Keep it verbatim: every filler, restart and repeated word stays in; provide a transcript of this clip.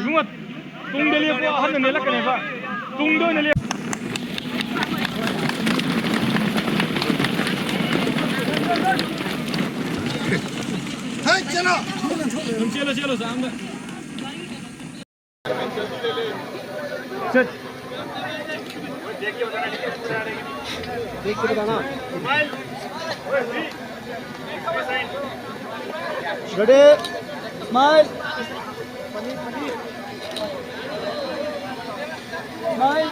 ꯏꯕꯨꯡꯉꯣ, ꯇꯨꯡꯗ ꯂꯦꯞꯄꯣ, ꯑꯍꯟꯅ ꯅꯦꯠꯂꯛꯀꯅꯦꯕ꯫ ꯇꯨꯡꯗ ꯑꯣꯏꯅ ꯂꯦꯞ꯫ ꯍꯦ, ꯆꯦꯜꯂꯣ꯫ ꯑꯗꯨꯝ ꯆꯦꯜꯂꯣ, ꯆꯦꯜꯂꯣ, ꯆꯥꯝꯗ꯫ ꯆꯠ꯫ Ready, smile. Smile.